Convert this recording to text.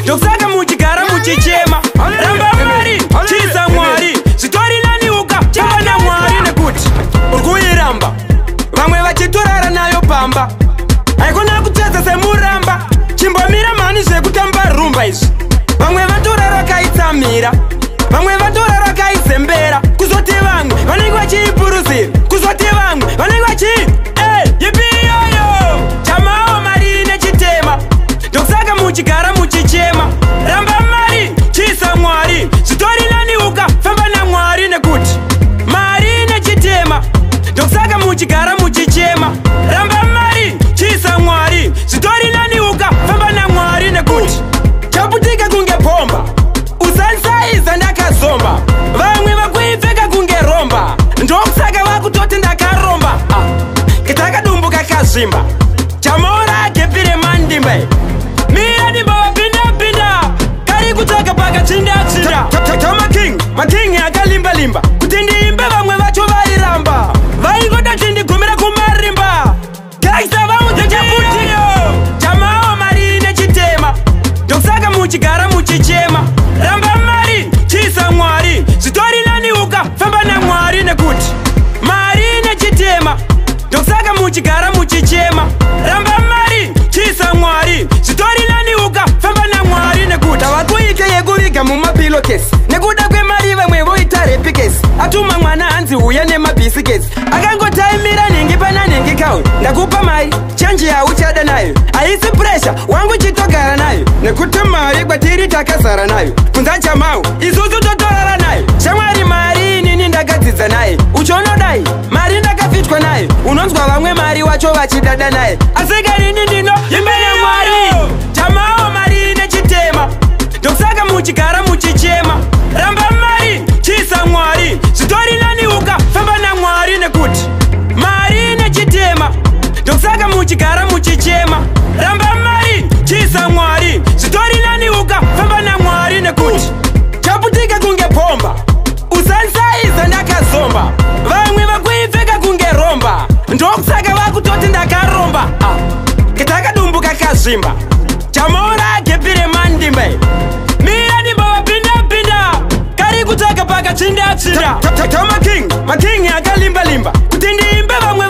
Ndokusaka muchigara muchichema. Ramba mari, chisa Mwari. Zvitori nani ukafamba naMwari nekuti uri kuiramba. Vamwe vachitorara nayo pamba. Haikona kutsvedza semuramba. Chimbomira mhani zvekutamba rumba izvi. Vamwe vatorara vakaitsamira. Vamwe vatorara vakaizembera. Kuzoti vamwe vanenge vachiipuruzira. Kuzoti vamwe vanenge vachi yipi iyoyo. Chamawo mari nechitema. Ndokusaka muchigara muchichema. Ramba mari, chisa Mwari. Zvitori nani ukafamba naMwari nekuti mari nechitema. Ndokusaka muchigara muchichema. Ramba mari, chisa Mwari. Zvitori nani ukafamba naMwari nekuti chaputika kunge bhomba. Usansaiza ndakazomba. Vamwe vakuipfeka kunge romba. Ndokusaka vakutoti ndakaromba. Ketakadumbuka kazvimba. Chamaura gepire mandimba. Mira ndimba vapinda-pinda. Kari kutsvaka pakachinda-chinda. Tama king, making akalimba-limba. Kuti ndiimbe vamwe vacho vairamba. Vaingoda chindigumira kumarimba. Gangsta vaudze chaputiyo. Chamawo mari nechitema. Ndokusaka muchigara muchichema. Ramba mari, chisa Mwari. Zvitori nani ukafamba naMwari nekuti mari nechitema. Ndokusaka muchigara muchichema. Ramba mari, chisa Mwari. Zvitori nani ukafamba naMwari nekuti tavakuite yekuviga mumapillowcase. Nekuda kwemari vamwe voita rape case. Atuma mwana hanzi uya nemabhisiketi. Akangotaimira nhingi pana nhingi kawe. Ndakupa mari, chenji yauchada nayo. Haisi pressure, wangu chitogara nayo. Nekuti mari kwatiri takazara nayo. Kunza chamau, isusu totorara nayo. Shamwari mari inini ndakadzidza naye. Uchionodai, mari ndakafitwa nayo. Unonzwa vamwe mari wacho vachidada naye. Asika nini ndino imbe naMwari. Chamawo mari nechitema. Ndokusaka muchigara muchichema. Ramba mari, chisa Mwari. Zvitori nani ukafamba naMwari nekuti mari nechitema. Ndokusaka muchigara muchichema. Ramba mari, chisa Mwari. Zvitori nani ukafamba naMwari nekuti chaputika kunge bhomba. Usansaiza ndakazomba. Vamwe vakuipfeka kunge romba. Ndokusaka vakutoti ndakaromba. Ketakadumbuka kazvimba. Chamaura gepire mandimba. Mira ndimba vapinda-pinda. Kari kutsvaka pakachinda-chinda. Tama king, making akalimba-limba. Kuti ndiimbe vamwe.